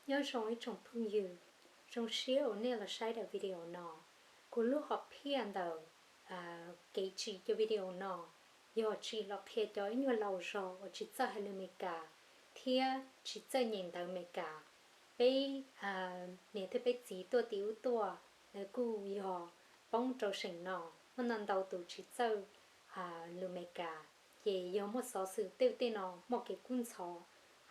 Nyob zoo ib tsoom phooj ywg, zoo siab uas nej los saib daim video no. Kuv lub hom phiaj ntawm kev tsim cov video no yog tsim los qhia cov ib nyuag laus zog uas tsis txawj hais lus Amelikas thiab tsis txawj nyeem ntawv Amelikas. Peb niam thiab peb txiv tuaj tim ub tuaj, lawv kuj yog poob rau seem no, muaj ntau ntau tus tsis txawj lus Amelikas. Ces yog muaj xov xwm tej tej no muaj kev kub ntxhov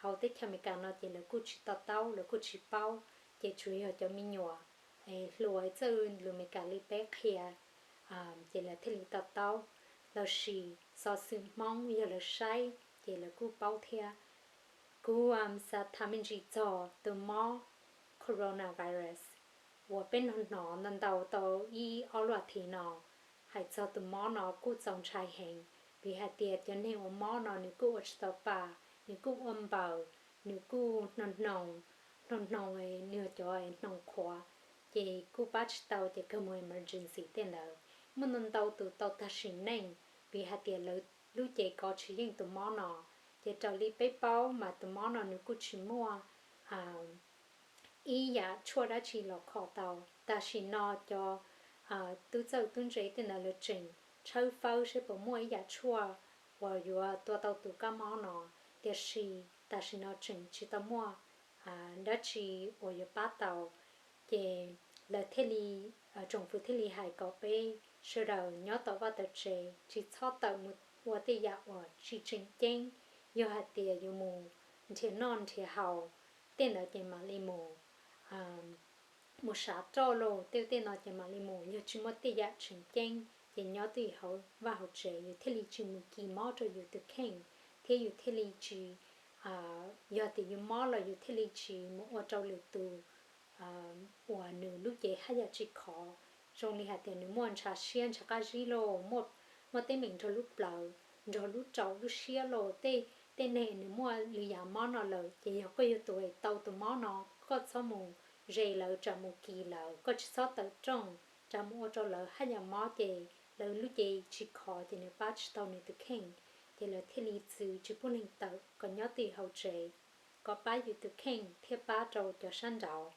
hauv teb chaws Amelikas no ces lawv kuj tsis to taub, lawv kuj tsis paub. Ces tsuas yog cov me nyuam hluas txawj lus Amelikas li peb qhia ces lawv thiaj li to taub. Lossis xov xwm Hmoob yog lawv saib ces lawv kuj paub thiab. Kuv xav tham me ntsis txog tus mob coronavirus uas peb hnov hnov ntau ntau tau ib ob lub hlis no. Hais txog tus mob no kuj txaus ntshai heev, vim hais tias cov neeg uas mob no nws kuj ua tsis tau pa, nws kuj ua npaws, nws kuj hnoos hnoos, hnoos hnoos, nws yog cov hnoos qhuav, ces kuj pab tsis tau ces kawg mus emergency tej ntawd. Muaj ntau ntau tus tau tag sim neej vim hais tias lawv lub cev kov tsis yeej tus mob no. Ces raws li peb paub mas tus mob no nws kuj tsis muaj ib yam tshuaj dab tsi los kho tau. Tam sim no cov tub txawj tub ntse tej ntawd lawv tseem tshawb fawb saib puas muaj ib yam tshuaj uas yuav tua tau tus kab mob no, tiam sis tam sim no tseem tsis tau muaj dab tsi uas yuav pab tau. Ces lawv thiaj li, tsoom fwv thiaj li hais kom peb sawv daws nyob tom vaj tom tsev, tsis txhob tawm mus ua tej yam uas tsis tseem ceeb. Yog hais tias yuav mus nrhiav noj nrhiav haus tej ntawd ces mam li mus, mus sav roj los tej tej no ces mam li mus. Yog tsis muaj tej yam tseem ceeb ces nyob twj ywm hauv vaj hauv tsev, yus thiaj li tsis mus kis mob rau yus tus kheej, thiab yus thiaj li tsis, yog tias yus mob los yus thiaj li tsis mus ua rau lwm tus uas nws lub cev haj yam tsis khov. Zoo li hais tias nws muaj ntshav siab ntshav qab zib los, muaj teeb meem nrog lub plawv, nrog lub raum lub siab los, tej tej neeg nws muaj lwm yam mob no lawm, ces yog koj yog tus tau tus mob no, koj txhob mus ze lawv tsam mus kis lawv, koj tsis txhob tawm rooj tsam mus ua rau lawv haj yam mob ces lawv lub cev tsis khov ces nws pab tsis tau nws tus kheej. Ces lawv thiaj li txwv tsis pub neeg tawm kom nyob twj ywm hauv tsev, kom pab yus tus kheej thiab pab rau cov sab nraud.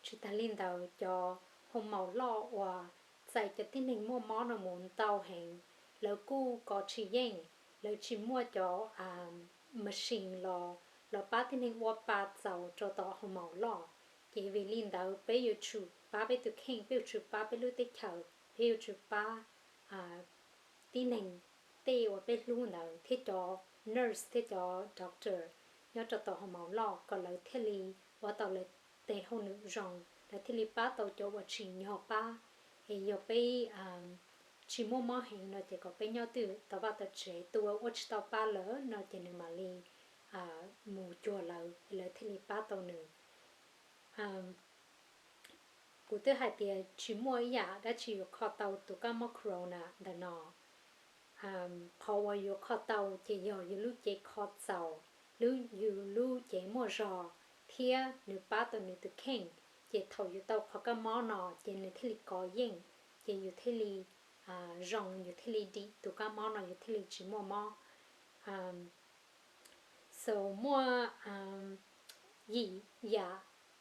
Tsis tas li ntawd, cov hoo maus loj uas txais cov tib neeg muaj mob no mus ntau heev, lawv kuj kov tsis yeej, lawv tsis muaj cov machine los los pab tib neeg ua pa txaus rau tom hoo maus loj. Ces vim li ntawd peb yuav tsum pab peb tus kheej, peb yuav tsum pab peb lub teb chaws, peb yuav tsum pab tib neeg tej uas peb hlub ntawd thiab cov nurse thiab cov doctor nyob rau tom hoo maus loj kom lawv thiaj li ua tau lawv tes hauj lwm zoo, lawv thiaj li pab tau cov uas tsim nyog pab. Es yog peb tsis muaj mob heev no ces kom peb nyob twj ywm tom vaj tom tsev, tus uas ua tsis tau pa lawm no ces nws mam li mus cuag lawv, lawv thiaj li pab tau nws. Kuv twb hais tias tsis muaj ib yam dab tsi yuav kho tau tus kab mob corona ntawm no. Qhov uas yuav kho tau ces yog yus lub cev kho txaus, yus lub cev muaj zog, thiab nws pab tau nws tus kheej, ces thaum yus tau qhov kab mob no ces nws thiaj li kov yeej, ces yus thiaj li zoo, yus thiaj li dim tus kab mob no, yus thiaj li tsis muaj mob. So muaj yim yam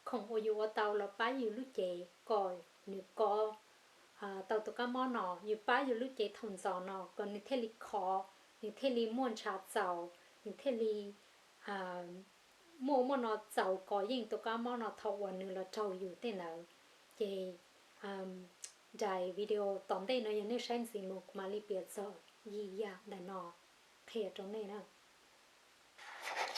khoom uas yus ua tau los pab yus lub cev kom nws kov tau tus kab mob no. Yus pab yus lub cev thaum ntxov no kom nws thiaj li khov, nws thiaj li muaj ntshav txaus, nws thiaj li muaj muaj no txaus kov yeej tus kab mob no thaum uas nws los raug yus tej ntawd. Ces daim video tom ntej no yog nej saib ntxiv mus kuv mam li piav txog yim yam ntawm no qhia rau nej na.